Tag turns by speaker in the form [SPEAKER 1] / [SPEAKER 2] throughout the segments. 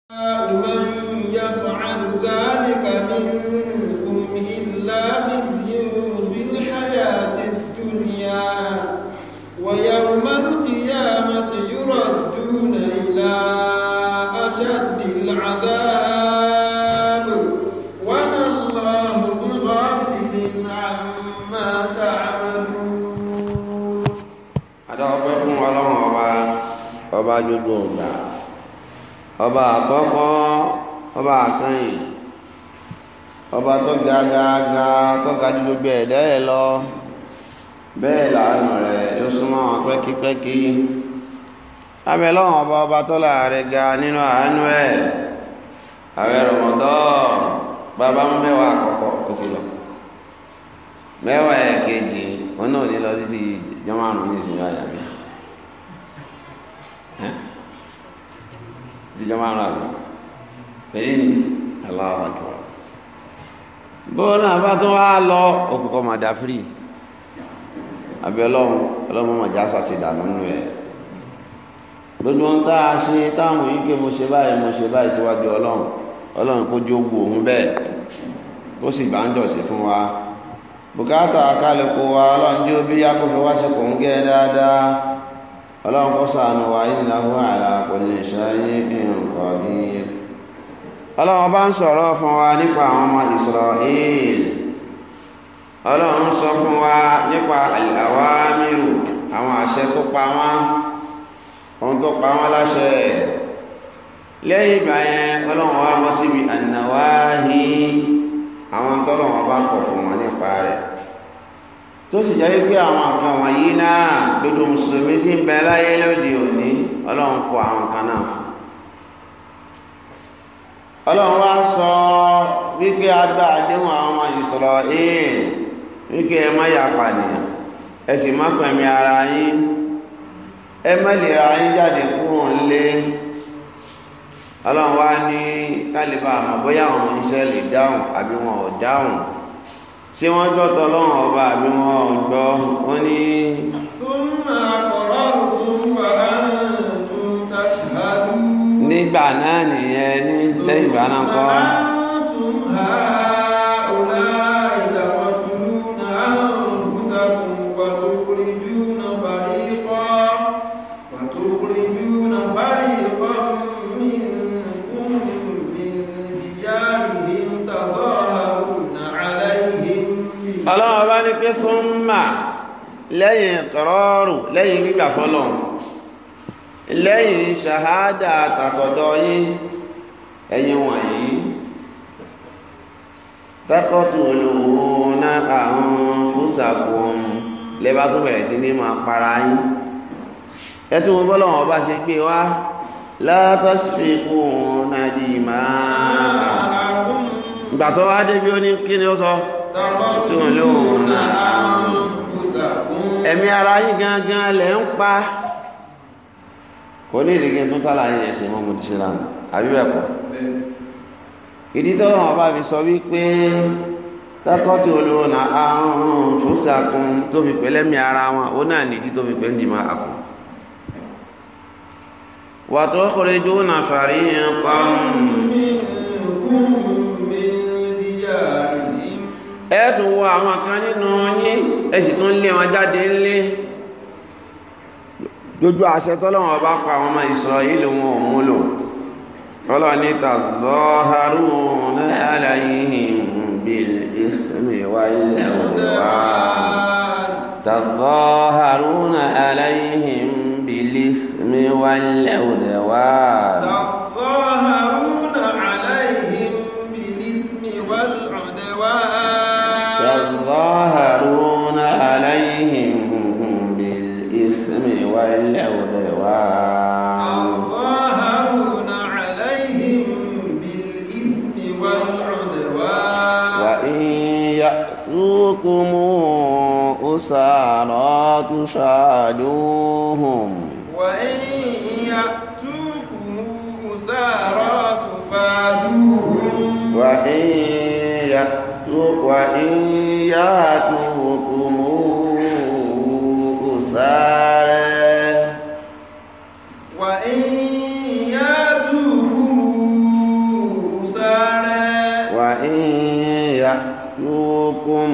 [SPEAKER 1] من يفعل ذلك منكم إلا خزي في الحياة الدنيا ويوم القيامة يردون إلى أشد العذاب وما الله بغافل عما تعملون.
[SPEAKER 2] Adáwọ̀pẹ́ fún Ọlọ́run ọba, ọba gbogbo ọgbà, ọba àkọ́kọ́, ọba àkànyìn, ọba tó ga ga ga tó ga ju gbogbo ẹ̀dá ẹ̀ lọ. Bẹ́ẹ̀ làánú rẹ̀ ló súnmọ́ wọn pẹ́kípẹ́kí. Abẹ́ lọ́wọ́n ọba, ọba tó láàrẹ̀ ga nínú àánú ẹ̀. Àwẹ̀ Ramadan bàbá mú mẹ́wàá àkọ́kọ́ ó ti lọ, mẹ́wàá ẹ̀kejì wọn náà ní lọ títí jọ márùn ní ìsìn yóò àyàbí títí jọ márùn àbí pẹ̀lú ní Allahu Akbar. Bó náà bá tún wá lọ òkùnkọ́ máa dá fírì. Abẹ́ ọlọ́run, ọlọ́run máa já sàṣì dànù nínú ẹ̀. Lójú wọn tá a ṣe táwọn yìí pé mo ṣe báyìí, mo ṣe báyìí síwájú ọlọ́run, ọlọ́run kó jó wu òun bẹ́ẹ̀, kó sì gbà ń jọ̀sìn fún wa. Bùkátà kálukú wa ọlọ́run jí ó bí yá kó fi wá sí kò ń gẹ́ dáadáa. Ọlọ́run kó ṣàánú wa, innahu ala kulli shay'in qadir. Ọlọ́run bá ń sọ̀rọ̀ fún wa nípa àwọn ọmọ Israel. Ọlọ́run sọ fún wa nípa al-awamiru, àwọn àṣẹ tó pa wọ́n, ohun tó pa wọ́n láṣẹ. Lẹ́yìn ìgbà yẹn ọlọ́run wá bọ́ síbi an-nawahi, àwọn tọ́lọ́run bá kọ̀ fún wọn nípa rẹ̀, tó sì jẹ́ wípé àwọn nǹkan wọ̀nyí náà gbogbo mùsùlùmí tí ń bẹ láyé lóde òní ọlọ́run kọ àwọn kan náà fún. Ọlọ́run wá sọ wípé agbá àdéhùn àwọn ọmọ Ísírẹ́lì wípé ẹ má yà pànìyàn, ẹ sì má pẹ̀mí ara yín, ẹ má lè ra yín jáde kúrò nílé. Ọlọ́run wá ní kálíbà àmọ́ bóyá àwọn ọmọ Ísírẹ́lì dáhùn àbí wọn ò dáhùn, ṣé wọ́n gbọ́ tọ́lọ́run ọba àbí wọn ò gbọ́. Wọ́n ní.
[SPEAKER 1] Thumma aqrartum wa antum tashhadun.
[SPEAKER 2] Nígbà náà nìyẹn, ní lẹ́yìn ìgbà náà kọ́.
[SPEAKER 1] Antum ha'ula'i taqtuluna anfusakum wa tukhrijuna fariqan minkum min diyarihim tadhaharuna alayhim.
[SPEAKER 2] Ọlọ́run bá ní pé thumma, lẹ́yìn ìkọrọ́rù, lẹ́yìn gbígbà fọ́lọ́run, lẹ́yìn ṣàhádà àtàtọ̀dọ̀ yín, ẹ̀yin wọ̀nyí taqtuluna anfusakum, lẹ́bàá tó bẹ̀rẹ̀ sí ní máa para yín. Ẹtù wọn bọ́lọ́wọ́n bá ṣe gbé wá, la tasfikuna dima'akum. Ìgbà tó wá débi ó ní kí ni ó sọ? Taqtuluna
[SPEAKER 1] anfusakum.
[SPEAKER 2] Ẹ̀mí ara yín gangan lẹ̀ ń pa. Kò ní ìdíkẹ́ tó tálà yín ẹ̀sìn mọ́, mo ti ṣe lánàá àbí bẹ́ẹ̀ kọ́. Ìdí tọ́lọ́wọ́n bá fi sọ wípé taqtuluna anfusakum tó fi pẹ̀lẹ́mí ara wọn, ó náà nìdí tó fi pẹ́ ń dì máa àkùn. Wa tukhrijuna fariqan
[SPEAKER 1] minkum min diyarihim.
[SPEAKER 2] Ẹ tún wo àwọn kan nínú yín, ẹ sì tún lé wọn jáde ńlé. Gbogbo àṣẹ tọ́lọ́wọ́n bá pa àwọn ọmọ Ísírẹ́lì wọn ò múlò. Ọlọ́ni tadhaharuna alayhim bil ithmi wal udwan. Tadhaharuna alayhim bil ithmi wal udwan.
[SPEAKER 1] Tadhaharuna alayhim bil ithmi wal udwan.
[SPEAKER 2] Tadhaharuna alayhim bil ithmi wal udwan.
[SPEAKER 1] Tadhaharuna alayhim bil ithmi wal udwan.
[SPEAKER 2] Wa in ya'tukum usara tufaduhum.
[SPEAKER 1] Wa in ya'tukum usara tufaduhum.
[SPEAKER 2] Wa in ya'tukum usara.
[SPEAKER 1] Wa in ya'tukum
[SPEAKER 2] ya'tukum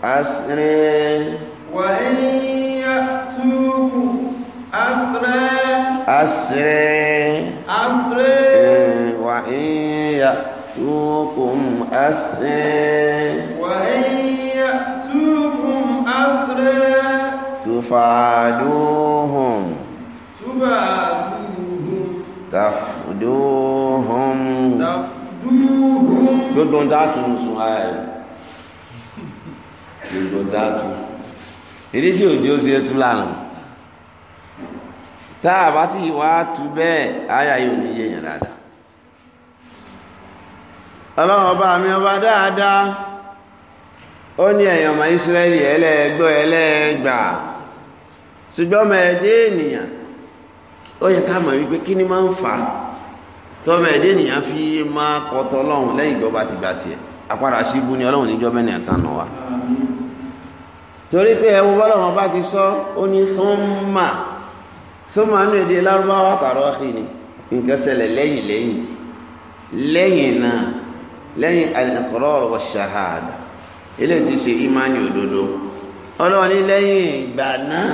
[SPEAKER 2] asra.
[SPEAKER 1] Wa in ya'tukum asra.
[SPEAKER 2] Asra.
[SPEAKER 1] Asra.
[SPEAKER 2] Wa in ya'tukum asra.
[SPEAKER 1] Wa in ya'tukum asra.
[SPEAKER 2] Tufaduhum.
[SPEAKER 1] Tufaduhum.
[SPEAKER 2] Tafduhum.
[SPEAKER 1] Tafduhum.
[SPEAKER 2] Gbogbo ń dátù sùn ayé. Gbogbo ń dátù. Ìdí tí òjò ṣe é tú lánàá. Tá a bá ti wá tú bẹ́ẹ̀, àyà yóò ní yéèyàn dáadáa. Ọlọ́run ọba mi ọba dáadáa. Ó ní ẹ̀yàn ọmọ Ísírẹ́lì ẹlẹ́gbọ́ ẹlẹ́gbà. Ṣùgbọ́n ọmọ ẹ̀dẹ́ ènìyàn, ó yẹ ká mọ̀ wípé kí ni máa ń fà á tọ́mọ ẹ̀dẹ́ ènìyàn fi máa kọtọ Ọlọ́run lẹ́yìn ìjọba ti gbà tiẹ̀. Àpárá sí ibú ni Ọlọ́run níjọ́ mẹ́rin ẹ̀kan nù wa. Torí pé ẹwọ bọ́lọ́run bá ti sọ, ó ní thumma thumma nínú èdè Lárúbáwá tààrọ́ kí ni nǹkan ṣẹlẹ̀ lẹ́yìn lẹ́yìn lẹ́yìn náà lẹ́yìn al-iqrar wa shahada ilé ti ṣe ìmánì òdodo. Ọlọ́run ní lẹ́yìn ìgbà náà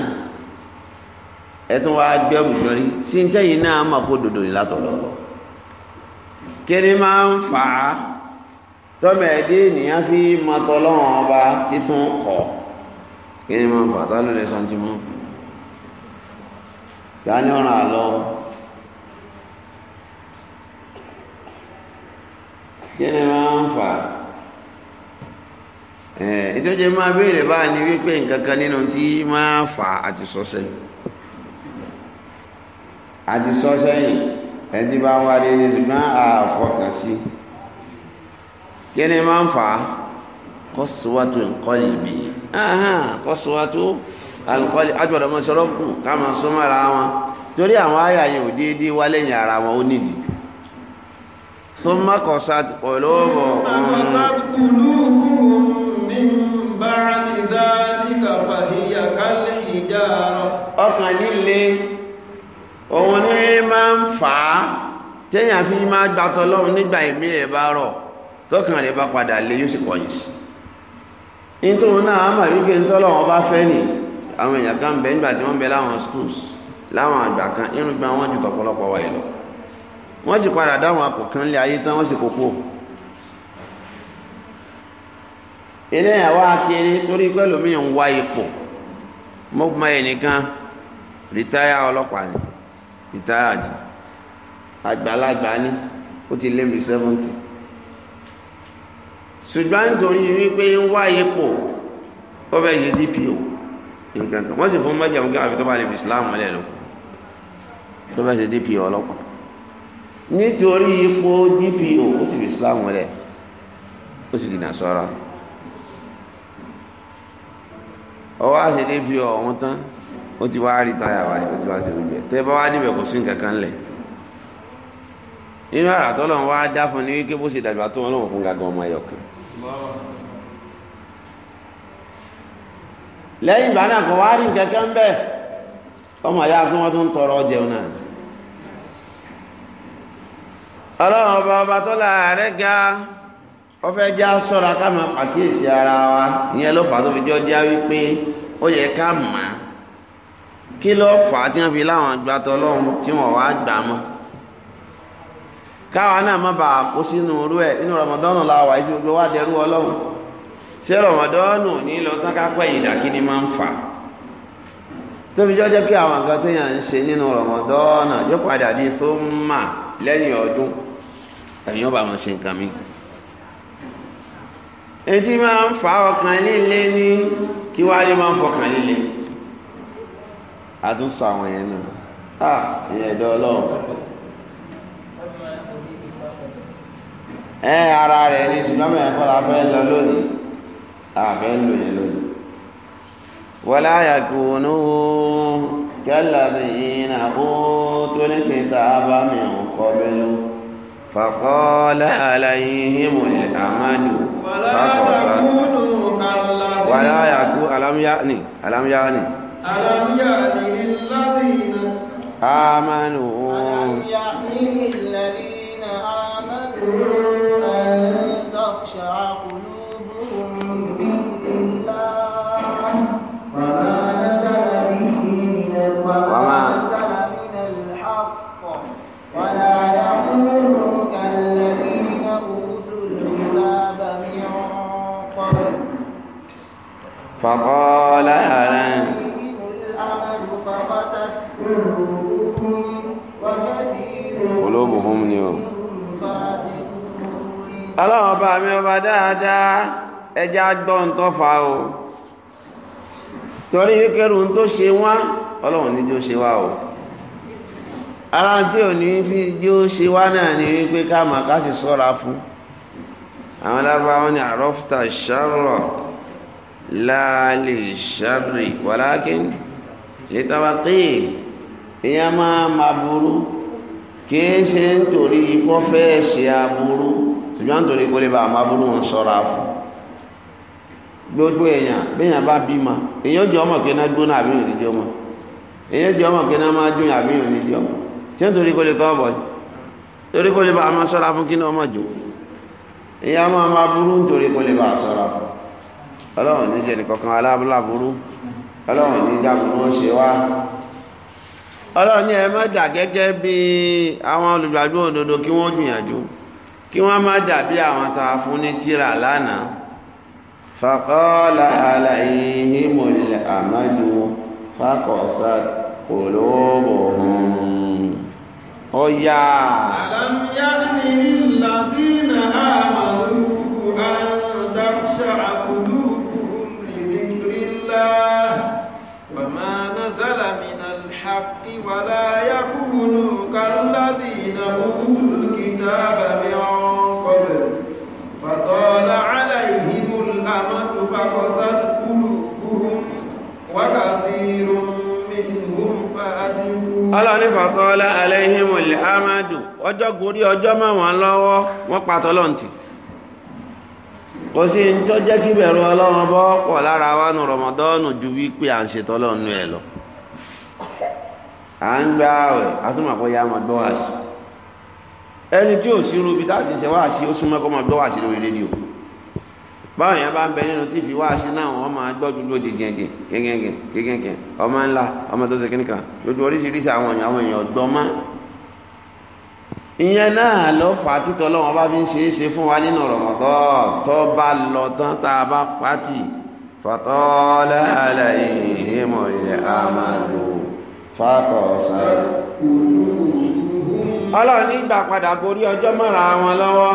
[SPEAKER 2] ẹ tún wá gbẹ́rù sọrí sí ń tẹ́yìn náà mọ̀ kó dodo ní látọ̀lọ́lọ́. Kí ni máa ń fà á tọ́mọ ẹ̀dẹ́ ènìyàn fi mọ́tọ́ lọ́wọ́n ọba títún kọ̀? Kí ni máa ń fà á? Tá ló lè sọ ti máa ń fà á? Ta ni ọ̀ràn àlọ́? Kí ni máa ń fà á? Ìtọ́jú máa béèrè báyìí ni wípé nǹkan kan nínú tí máa fà á àti sọ sẹ́yìn. Àti sọ sẹ́yìn ẹni tí bá ń wá déédéé ṣùgbọ́n àfọkàn sí. Kí ni máa ń fà á? Qaswatul qalbi. Qaswatul qalbi. Àjọ̀dọ̀ máa sọ̀rọ̀ kù ká máa súnmọ́ ara wọn torí àwọn àyà yẹn ò déédéé wá lẹ́yìn ara wọn ó nídìí. Thumma qasat qulubuhum.
[SPEAKER 1] Qasat qulubuhum min ba'di dhalika fahiya kal hijara.
[SPEAKER 2] Ọkàn líle òun ní máa ń fà á téèyàn fi máa gbàtọ̀ lọ́run nígbà ìmí ẹ̀ bá rọ̀ tọkàn rẹ̀ bá padà lé yóò sì kọ̀yìn sí. Nítorí náà a máa wípé ntọ́lọ́wọ́n bá fẹ́ nì àwọn èèyàn kan bẹ nígbà tí wọ́n bẹ láwọn schools láwọn àgbà kan irúgbà wọn ju tọ̀pọ̀lọpọ̀ wáyé lọ. Wọ́n sì padà dáwọn àpò kan lé ayé tán wọ́n sì kókó. Eléyà wá kiri torí pẹ́lú mi ń wá ipò. Mo mọ ẹnìkan rìtáyà ọlọ́pàá ni, rìtáyà jù àgbàlagbà ni, ó ti lé mi 70. Ṣùgbọ́n nítorí wípé ń wá ipò ó fẹ́ ṣe DPO nǹkan kan, wọ́n sì fún mọ́jà mú kí àfi tó bá lè fi Islam mọ́lẹ̀ lọ tó fẹ́ ṣe DPO ọlọ́pàá. Nítorí ipò DPO ó sì fi Islam mọ́lẹ̀, ó sì dìnà sọ́ra. Ọwọ́ àṣẹ DPO ọ̀hún tán, ó ti wá rìtáyà wáyé, ó ti wá ṣe gbogbo ẹ̀. Tẹ́ bá wá níbẹ̀ kò sí nǹkan kan lẹ̀. Inú àrà tọ́lọ́run wá dá fún ní wípé bó ṣe dàgbà tó wọn lọ́wọ́ fún gangan ọmọ ẹyọ kan. Lẹ́yìn ìgbà náà kò wá rí nǹkan kan bẹ́ẹ̀. Ọmọ ìyá fún wọn tó ń tọrọ jẹun náà. Ọlọ́run ọba ọba tó láàárẹ̀ ga, ó fẹ́ já sọ́ra ká máa pàkíyèsí ara wa. Ìyẹn ló fà á tó fi jọ já wípé ó yẹ ká mà á. Kí ló fà á tí wọ́n fi láwọn gbàtọ́ lọ́hùn tí wọ́n wá gbà mọ́? Káwa náà má bàa kó sínú irú ẹ̀. Inú Ramadan la wà yìí tí gbogbo wa dẹrú Ọlọ́run. Ṣé Ramadan ní lọ tán ká pẹ̀yìn dà? Kí ni máa ń fà á tó fi jọ́jẹ́ pé àwọn nǹkan téèyàn ń ṣe nínú Ramadan yóò padà di sómà lẹ́yìn ọdún, ẹ̀yìn ọba máa ṣe nǹkan mi. Etí máa ń fa ọkàn líle ní kí wàá ní máa ń fọkàn líle. A tún sọ àwọn yẹn náà. Ìyẹn ẹ̀dọ́ Ọlọ́run. Ẹ ara rẹ̀ ní ṣùgbọ́n mẹ́rin kọ́ la fẹ́ lọ lónìí, a fẹ́ lò yẹn lónìí. Wala yakunu kalladhina utul kitaba min qablu faqala alayhimul amadu faqasat. Wala yakunu alam ya'ni alam ya'ni
[SPEAKER 1] alam ya'ni lilladhina
[SPEAKER 2] amanu
[SPEAKER 3] alam ya'ni lilladhina amanu an takhsha'a qulubuhum.
[SPEAKER 2] Qulubuhum ni o. Ọlọ́run ọba mi ọba dáadáa, ẹja gbọ́n tó fa o. Torí wíkẹ́rù tó ṣe wá, Ọlọ́run ní jó ṣe wá o. Ara tí ò ní fi jó ṣe wá náà ni wípé ká mà ká sì sọ́ra fún. Àwọn lábá wọn ni àrọ́fta ṣarọ̀ láàlè ṣarì wàlákín lítàwákì. Ìyá máa ma burú, kìí ṣe nítorí ikọ́ fẹ́ ṣe aburú, ṣùgbọ́n nítorí kó lè bá àmà burú ń sọ́ra fún. Gbogbo èèyàn béèyàn bá bímọ, èèyàn jẹ́ ọmọ kí iná gbóná àbí òní jẹ́ ọmọ, èèyàn jẹ́ ọmọ kí iná máa jóyàn àbí òní jẹ́ ọmọ. Ṣé nítorí kó lè tọ́ bọ̀? Torí kó lè bá àmà sọ́ra fún kí ní ọmọ jò. Èèyàn máa ma burú nítorí kó lè bá a sọ́ra fún. Ọlọ́run ní jẹ́ nìkankan aláburú, Ọlọ́run ní jáburú ó ṣe wá. Ọlọ́run ní ẹ má dà gẹ́gẹ́ bí àwọn olùgbàgbọ́ òdodo kí wọ́n gbìyànjú, kí wọ́n má dà bí àwọn tá a fún ní tírà lánàá. Faqala alayhimul amadu faqasat qulubuhum. Ó yá.
[SPEAKER 1] Alam ya'ni lilladhina amanu an takhsha'a qulubuhum li dhikrillah wa ma nazala minal haqqi wa la yakunu kalladhina utul kitaba min qabl fatala alayhimul amadu faqasat qulubuhum wa kathirun minhum fasiqun.
[SPEAKER 2] Ọlọ́run ní fatala alayhimul amadu, ọjọ́ gorí ọjọ́ mọ́ wọn lọ́wọ́, wọ́n pa tọ́lọ́ǹtì. Kò sí ní tó jẹ́ kí bẹ̀rù Ọlọ́run bọ́ pọ̀ lára wa nù Rọmọdọ́ọ̀nù ju wípé à ń ṣe tọ́lọ́ọ̀nù ẹ̀ lọ. À ń gbá àwẹ̀, a tún mọ̀ pé ya máa gbọ́ wáàsí. Ẹni tí ò sí irú ibi táà ti ṣe wáàsí, ó súnmọ́ kó máa gbọ́ wáàsí lórí rédíò. Báwọn èèyàn bá ń bẹ nínú tíìfì wáàsí náà, wọ́n máa gbọ́ gbogbo jìjìnjìn gẹ́gẹ́gẹ́ gẹ́gẹ́gẹ́, ọmọ ńlá, ọmọ tó ṣe kíníkan, gbogbo oríṣiríṣi àwọn èèyàn gbọ́ mọ́. Ìyẹn náà ló fà á títọ́ Ọlọ́run bá fi ń ṣe é ṣe fún wa nínú Ramadan. Tó bá lọ tán tá a bá pátì, fatala alayhimul amadu faqasat qulubuhum. Ọlọ́run nígbà padà gorí ọjọ́ mọ́ra wọn lọ́wọ́.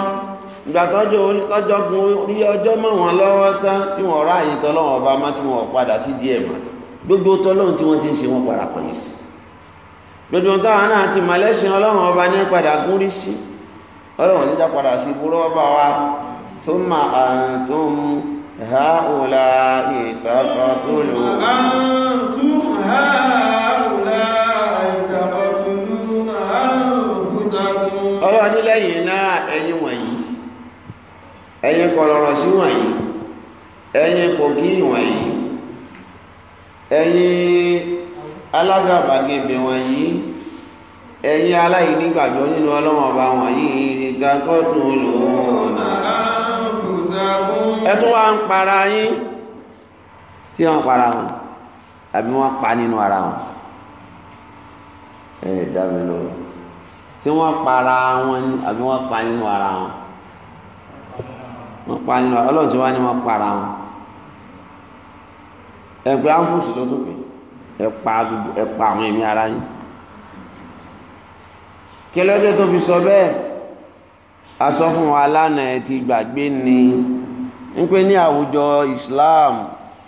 [SPEAKER 2] Ìgbà tọ́jọ́ orí tọ́jọ́ gun orí ọjọ́ mọ́ wọn lọ́wọ́ tán tí wọ́n ráàyè tọ́lọ́run ọba má tí wọ́n padà sí díẹ̀ mọ́. Gbogbo tọ́lọ́run tí wọ́n ti ń ṣe wọ́n padà kọ̀yìn sí. Gbogbo táwọn náà ti mọ̀lẹ́sìn Ọlọ́run ọba ní padà gúnrí sí. Ọlọ́run níjà padà sí burú ọba wa. Thumma antum haula'i taqtulun.
[SPEAKER 1] Antum haula'i taqtuluna anfusakum.
[SPEAKER 2] Ọlọ́run ní lẹ́yìn náà ẹ̀yin wọ̀nyí, ẹ̀yin kọlọ̀rọ̀ sí wọ̀nyí, ẹ̀yin kòkí wọ̀nyí, ẹ̀yin alágàbàgebè wọ̀nyí, ẹ̀yin aláìnígbàgbọ́ nínú Ọlọ́run ọba wọ̀nyí, taqtuluna
[SPEAKER 1] anfusakum.
[SPEAKER 2] Ẹ tún wá ń para yín. Tí wọ́n para wọn àbí wọ́n pa nínú ara wọn? Ẹ dá mi lóhùn. Tí wọ́n para wọn àbí wọ́n pa nínú ara wọn? Wọ́n pa nínú ara. Ọlọ́run tí wọ́n ní wọ́n para wọn. Ẹgbẹ́ áńfùsì ló tó pè é, ẹ pa àwọn ẹ̀mí ara yín. Kí ló dé tó fi sọ bẹ́ẹ̀? A sọ fún wa lánàá, ẹ ti gbàgbé ni ń pè ní àwùjọ Islam,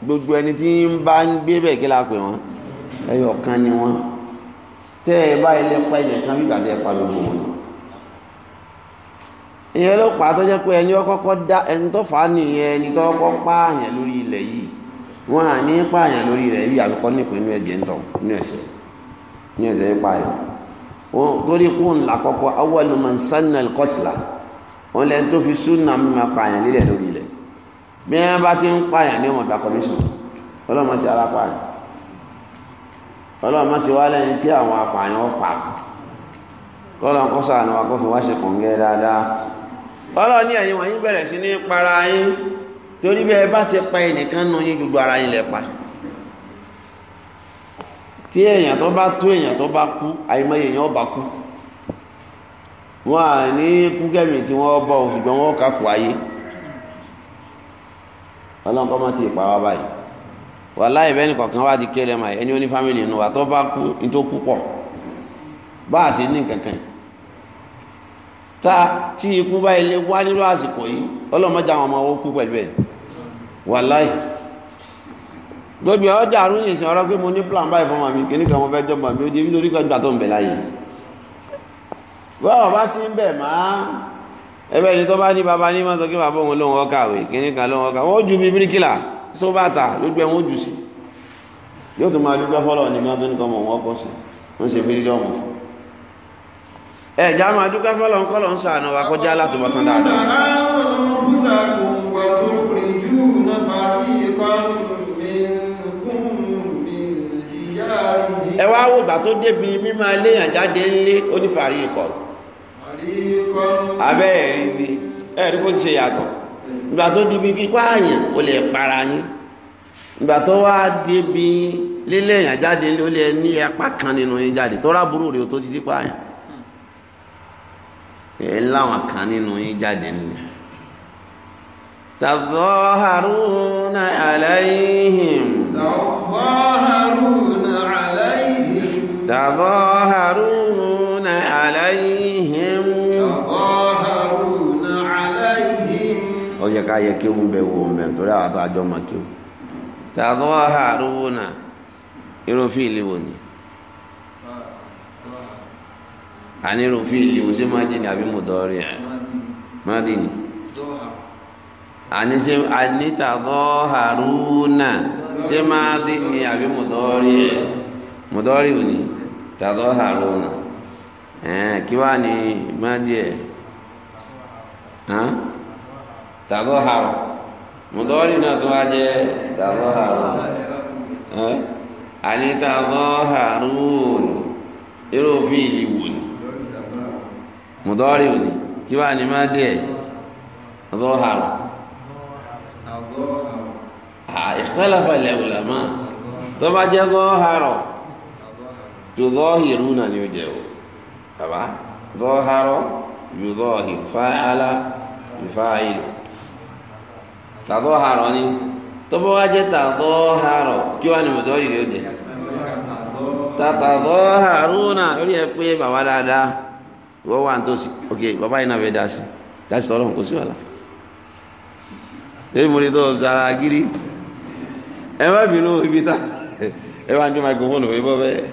[SPEAKER 2] gbogbo ẹni tí ń bá ń gbé bẹ́ẹ̀ kí la pè wọ́n? Ẹyọ kan ni wọ́n. Tẹ́ ẹ bá ilé pa ẹ̀yẹ̀ kan bí ìgbà tẹ́ ẹ pa gbogbo wọn. Ìyẹn ló pa tó jẹ́ pé ẹni ọkọ́kọ́ dá ẹni tó fà á nìyẹn, ẹni tó kọ́ pààyàn lórí ilẹ̀ yìí. Wọ́n à ní pààyàn lórí ilẹ̀ yìí àbíkọ́ nípìn inú ẹ̀jẹ̀ ń tọ̀ ní ẹ̀sẹ̀ ní ẹ̀sẹ̀ ń pààyàn. Torí kú ńlá kọ́kọ́ awwalu man sanna al-qatla, wọn lẹ́ni tó fi súnà mímọ pààyàn lílẹ̀ lórí ilẹ̀. Bí wọ́n bá ti ń pààyàn ní ọmọ ìgbà kọmíṣọ̀n, Ọlọ́run ṣe alápààyàn, Ọlọ́run ṣe wá lẹ́ni tí àwọn apààyàn pa. Kọ́lọ́n kọ́sà ni wà kó fi wá ṣe kòǹgẹ́ dáadáa. Ọlọ́run ní ẹ̀yin wọ̀nyí bẹ̀rẹ̀ sí ní para yín, torí bí ẹ bá ti pa ẹnìkan nù yín, gbogbo ara yín lẹ pa. Tí èèyàn tó bá tó èèyàn tó bá kú, àìmọye èèyàn ọba kú. Wọ́n à ní kú kẹ́mì tí wọ́n bọ̀, ṣùgbọ́n wọ́n kàkú ayé. Ọlọ́run kọ́ mọ́ ti pa wá báyìí. Wàláhì bẹ́ẹ̀ nìkọ̀ọ̀kan wá ti kéré mà, ẹni ó ní fámìlì inú wa tó bá kú ní tó kú pọ̀. Bá a ṣe ní kankan. Ta tí ikú bá ilé wá nírú àsìkò yìí, ọlọ́mọdé àwọn ọmọ owó kú pẹ̀lú ẹ̀. Wàláì gbogbo ọjà àrùn ìsìn ọ̀rọ̀ pé mo ní plan báyìí fún màmí kìíní kan mo fẹ́ jọ màmí ó di nítorí kan gbà tó ń bẹ̀ láyé. Bọ́ọ̀ bá sí ń bẹ̀ máa ẹbẹ́ ni tó bá ní baba ní máa sọ kí bàbá òun lóun ọkàwé kìíní kan lóun ọkàwé, wọ́n ju bí bíríkìlà sóbàtà lójú ẹ̀ wọ́n jù sí. Yóò tún máa dúpẹ́ fọ́lọ̀ ní bí wọ́n tó ní kọ́ mọ̀ wọ́n kọ́ sí wọ́n ṣe fírídọ́ọ̀mù fún. Ẹ̀já máa dúpẹ́ fọ́lọ̀ ń kọ́lọ̀ ń sàánú wa kọjá láti bọ̀tán dáadáa. Ẹ wá wò gbà tó débi mímọ́ léèyàn jáde ńlé onífàárí ikọ̀ abẹ́ ẹ̀rí ni ẹ̀rí kó ti ṣe yàtọ̀. Ìgbà tó débi kíkọ́ àyàn ó lè para yín. Ìgbà tó wá débi lílé èèyàn jáde ńlé ó lè ní apá kan nínú yín jáde tó rábúrò rèé tó ti dípò àyàn. Ẹ̀ láwọn kan nínú yín jáde ńlé. Tadhaharuna alayhim.
[SPEAKER 1] Tadhaharuna alayhim.
[SPEAKER 2] Tadhaharuna alayhim.
[SPEAKER 1] Tadhaharuna alayhim.
[SPEAKER 2] Ó yẹ ká yẹ kí ó ń bẹ wo ń bẹ torí àwọn àtàjọ máa kí ó. Tadhaharuna irú fíìlì wo ni? Àní irú fíìlì wo ṣé máa dì ní àbí mudari ẹ̀? Máa dì ní. Àní ṣe àní tadhaharuna ṣé máa dì ní àbí mudari ẹ̀? Mudari ò ní tadhaharuna. Kí wá ní máa dì ẹ̀? Tadhaharu. Mudari náà tó wá jẹ́ tadhaharuna. Àní tadhaharun irú fíìlì wò ní? Mudari ò ní. Kí wá ní máa dì ẹ̀? Tadhaharu. Ikhtalafa al-ulama. Tó bá jẹ́ dhahara tudhahiruna ni ó jẹ́ o. Bàbá dhahara yudhahiru fa'ala yufa'ilu. Tadhahara ni. Tó bá wá jẹ́ tadhahara kí wá ní mudari ni ó jẹ́? Tatadhaharuna. Orí ẹ pé bàbá dáadáa ìwọ wà ní tòsí. Ok, bàbá yìí náà fẹ́ dá sí. Dá sí tọ́lọ́run kò sí wàhálà. Èyí mo ní tó sara gírí. Ẹ má bínú ibi tá ẹ bá ń jó microphone òwe bọ́ bẹ́ẹ̀.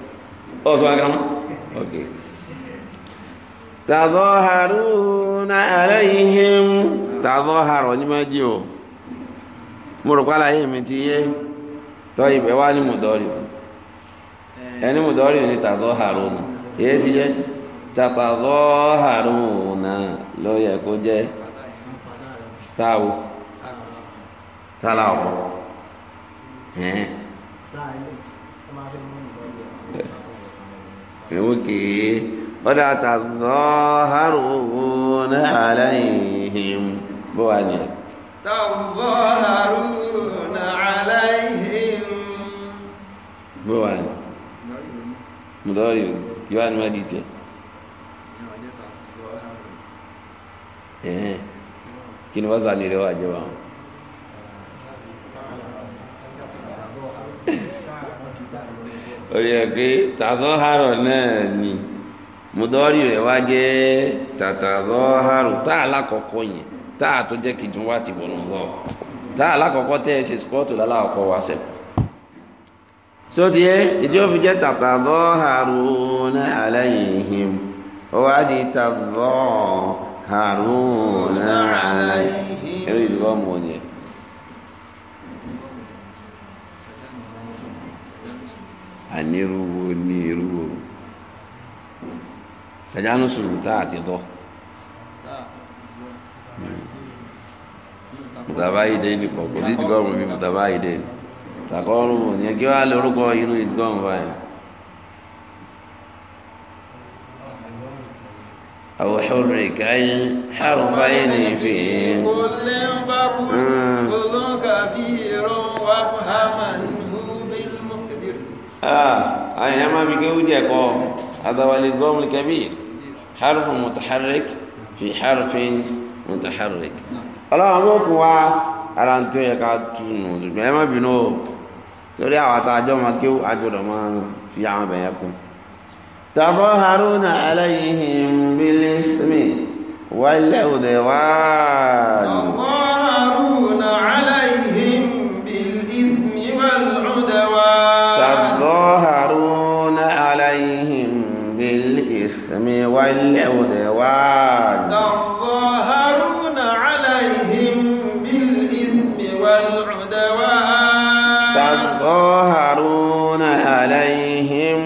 [SPEAKER 2] Ọ sọ wọn kan mọ́. Ok. Tadhaharuna alayhim. Tadhaharu ní máa jí o. Mo rò pálá yé mi ti yé. Tọ́ ibẹ̀ wá ní mùdọ́rì. Ẹni mùdọ́rì ní tadhaharuna. Èyí ti jẹ́ tatadhaharuna ló yẹ kó jẹ́. Táwo. Tálá ọ̀pọ̀. Òkè ọ̀dà tadhaharuna alayhim bó wà ní.
[SPEAKER 1] Tadhaharuna alayhim.
[SPEAKER 2] Bó wà ní. Mùdọ́rì kí wà ní má di tiẹ̀. Kí ni wọ́n sọ àní rẹ̀ wà jẹ́ wọn? Orí ẹ̀ pé tàdọ́hárọ̀ náà ni mùdọ́rì rẹ̀ wá jẹ́ tàtàdọ́hárọ̀ tá alákọ̀ọ́kọ́ yẹn tá a tó jẹ́ kìtún wá ti bọ̀nù lọ tá alákọ̀ọ́kọ́ tẹ́ ẹ ṣe spọ́ọ̀tù lálákọ̀ọ́kọ́ wá sẹ́kù só ti yẹ ìdí ó fi jẹ́ tàtàdọ́hárọ̀ aláìhìm ó wá di tàdọ́hárọ̀ aláìhìm ẹ̀rọ ìdúró mọ̀ ni ẹ̀. Aniruwo ní irúwo tajánú sùúrù tá àti tọ́ mùtàbá ìdẹ́ ní kọ̀ọ̀kọ̀ sí ìdígọ́rùn bí mùtàbá ìdẹ́ tàkọ́rùn ní kí wá lórúkọ inú ìdígọ́rùn báyìí. أو حرك الحرفين في
[SPEAKER 1] كل كل كبير وافهمنه بالمقدر.
[SPEAKER 2] أنا ما بيجوز يكو هذا هو الإدغام الكبير حرف متحرك في حرف متحرك. Ọlọ́run mú kún wa ara ń tó yẹ ká túnú ṣùgbọ́n ẹ má bínú o torí àwọn àtàjọ́ máa kí àjọ̀dọ̀ máa fi àwọn abẹ̀yẹ kún. Tadhaharuna alayhim bil ismi wal-'udwan.
[SPEAKER 1] تظاهرون عليهم بالإثم والعدوان.
[SPEAKER 2] تظاهرون عليهم بالإثم والعدوان.
[SPEAKER 1] تظاهرون عليهم بالإثم والعدوان.
[SPEAKER 2] تظاهرون عليهم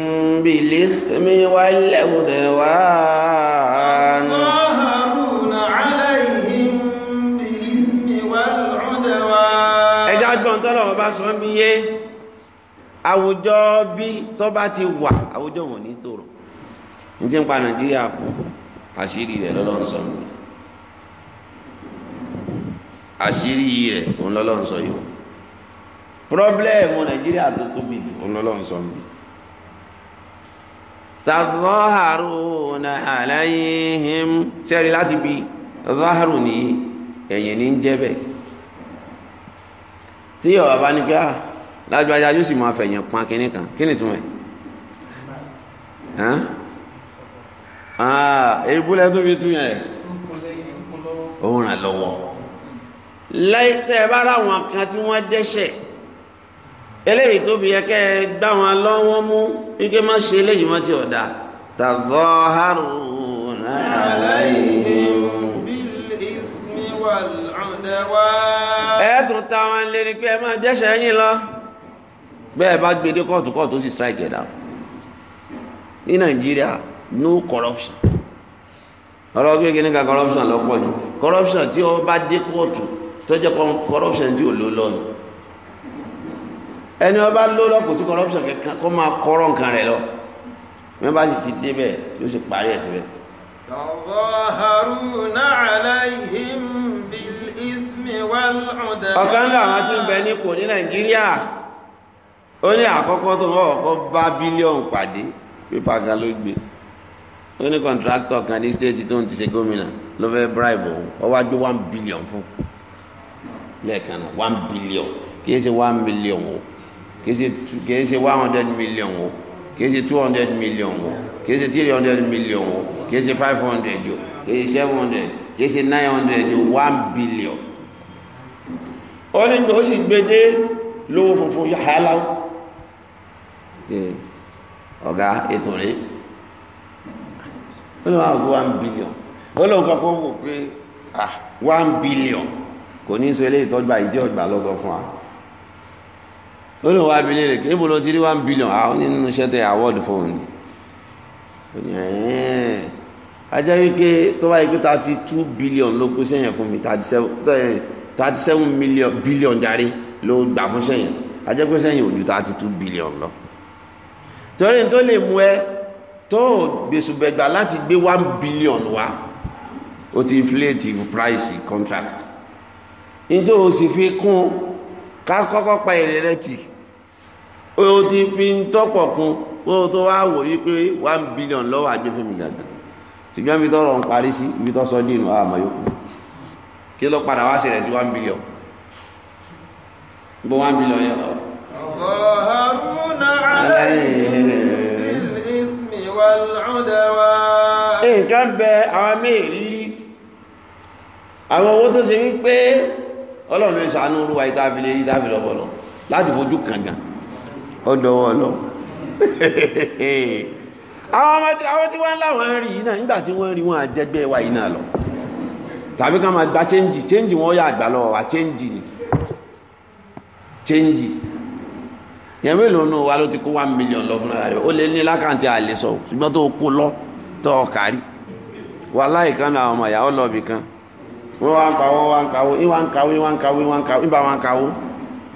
[SPEAKER 2] بالإثم والعدوان.
[SPEAKER 1] تظاهرون عليهم بالإثم والعدوان.
[SPEAKER 2] Ẹjọ́ gbọ́n tọ́lọ̀ wọn bá sọ ń bí yé àwùjọ bí tó bá ti wà, àwùjọ wọn ní tòrò. Ní tí ń pa Nàìjíríà kú, àṣírí rẹ̀ lọ́lọ́run sọ mí. Àṣírí rẹ̀ òun lọ́lọ́run sọ yìí. Pírọ́blẹ́mù Nàìjíríà tó tóbi jù òun lọ́lọ́run sọ mí. Tadhaharuna alayhim, sẹ́rí láti bí zaharu ní ẹ̀yìn ní ń jẹ́ bẹ́ẹ̀. Tí yọ̀wá bá ní pé á lájú ajá yóò sì máa fẹ̀yìn pọn kínní kan, kí ni túmọ̀ ẹ̀? Ebúlẹ̀ tó fi tún yẹn òun ràn lọ́wọ́. Lẹ́yìn tẹ́ ẹ bá ráwọn kan tí wọ́n dẹ́ṣẹ̀, eléyìí tó fi yẹ kẹ́ ẹ gbá wọn lọ́wọ́ mú ike má ṣe eléyìí mọ́ tí ọ̀dà. Tadhaharuna alayhim
[SPEAKER 1] بالإثم والعدوان.
[SPEAKER 2] Ẹ tún ta wọn lé ní pé ẹ máa jẹ́ṣẹ̀ yín lọ. Bẹ́ẹ̀ bá gbé dé kóòtù, kóòtù ó sì strike ẹ̀ down. Ní Nàìjíríà, no corruption. Ọ̀rọ̀ gbé kí ní ká corruption lọ́pọ̀ jù. Corruption tí ó bá dé kóòtù tó jẹ́ corruption tí ò ló lọ ni. Ẹni ó bá ló lọ kò sí corruption kankan, kó máa kọ́rọ̀ nǹkan rẹ̀ lọ. Wọ́n bá sì ti débẹ̀ yóò sì parí ẹ̀ síbẹ̀.
[SPEAKER 1] تظاهرون عليهم بالإثم والعدوان.
[SPEAKER 2] Ọ̀kan náà àwọn tí ń bẹ nípò ní Nàìjíríà, ó ní àkọ́kọ́ tó wọ́n kọ́kọ́ bá bílíọ̀nù pàdé, pépà kan ló gbé. Ó ní contractor kan ní state tó ń ti ṣe gómìnà ló fẹ́ bribe òun, ó wá gbé 1 billion fún lẹ́ẹ̀kan náà. 1 billion, kì í ṣe 1 million o, kì í ṣe 100 million o, kì í ṣe 200 million o, kì í ṣe 300 million o, kì í ṣe 500 o, kì í ṣe 700, kì í ṣe 900 o, 1 billion. Ó ní ó sì gbé dé lówó funfun yàrá. Ọ̀gá ètò rẹ̀, ó ní wọn kó 1 billion. Ó lóun kọ́kọ́ wò pé, ah, 1 billion kò ní sọ eléyìí tọ́jú àìjẹ́ ọgbà lọ́sọ fún wa. Ó lóun wá abilé rẹ̀ kí níbo ló ti rí 1 billion? Àwọn nínú iṣẹ́ tẹ award fóun ni. Ó ní ẹ̀ẹ́n ajá wípé tó bá yẹ pé 32 billion ló kó sẹ́yìn fún mi, 37 million billion járe ló gbà fún sẹ́yìn, ajá pé sẹ́yìn ò ju 32 billion lọ, torí tó lè mú ẹ tó gbèsùbẹ̀gbà láti gbé 1 billion wá, ó ti inflate price contract, nítorí o sì fi kún ká kọ́kọ́ pa èrè rẹ tì, ó ti fi ń tọ́pọ̀ kún kó o tó wá wò yí pé 1 billion lọ́wọ́ àgbé fún mi gàgà. Ṣùgbọ́n ibi tọ́rọ̀ ń parí sí, ibi tọ́ sọ dínú àmọ́ yòókù, kí ló padà wá ṣẹlẹ̀ sí 1 billion? Gbọ́ 1 billion yẹn lọ.
[SPEAKER 1] تظاهرون عليهم بالإثم والعدوان.
[SPEAKER 2] Nǹkan bẹ àwọn mẹ́rìírí àwọn owó tó ṣe wípé Ọlọ́run ló ṣàánú olúwa ìtàfi lè rí ìtàfi lọ́bọ̀lọ́ láti fojú kàngàn ọdọwọ́ lọ. Àwọn ọmọ tí àwọn tí wọ́n láwọn rí yìí náà, nígbà tí wọ́n rí wọn àjẹgbẹ́ wa yìí náà lọ, tàbí ká máa gba change, change wọn yà àgbà lọ́wọ́ wa, change ni change yẹn. Mélòó nù wa ló ti kó 1 million lọ fún ara rẹ̀? Ó lé ní lákàntì àlè sọ, ṣùgbọ́n tó kó lọ tó kárí wàláhì kan náà, àwọn ọmọ ìyàwó lọ bì kan, wọ́n wá ń kawó, wá ń kawó, ìwà ń kawó, ìwà ń kawó, ìwà ń kawó, ìbá wá ń kawó,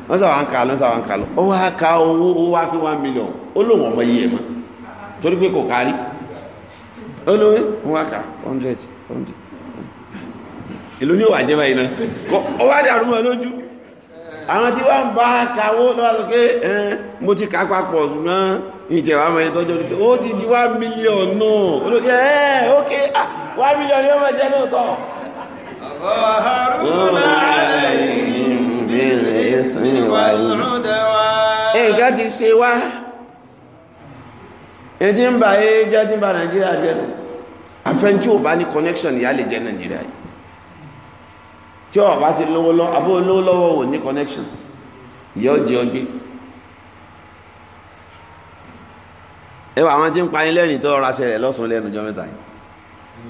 [SPEAKER 2] wọ́n sọ wá ń kà lọ, sọ wá ń kà lọ, ó wá ka owó, ó wá pé 1 million. Ó lóun ọmọ yìí ẹ̀ mọ́ torí pé kò kárí. Ó lóun wọ́n wá kà hundred hundred, ìlú ní òwà jẹ́ báyìí náà, ó wá dàrú mọ́ lójú. Àwọn tí wọ́n ń bá kawó lọ́wọ́ sọ pé ẹn mo ti kà papọ̀, ṣùgbọ́n ìjẹ̀wà mọ̀ ẹni tọ́jú ó ti di 1 million náà. Ó ló jẹ́ ẹ́ ok, ah, 1 million yóò máa jẹ́ lóòótọ́.
[SPEAKER 1] تظاهرون عليهم بالإثم والعدوان.
[SPEAKER 2] Nǹkan ti ṣe wá, ètí ń bà yé jẹ́, tí ń bà Nàìjíríà jẹ́ nù. Afẹ́n tí ò bá ní connection ìyá lè jẹ́ Nàìjíríà yìí. Tí ò bá ti lówó lọ́wọ́, àbó lówó lọ́wọ́ ò ní connection, ìyá ó jẹ ọgbẹ́. Ẹwà àwọn tí ń pa yín lẹ́rìn tó ra ṣẹlẹ̀ lọ́sùn lẹ́nu jọ mẹ́ta yìí.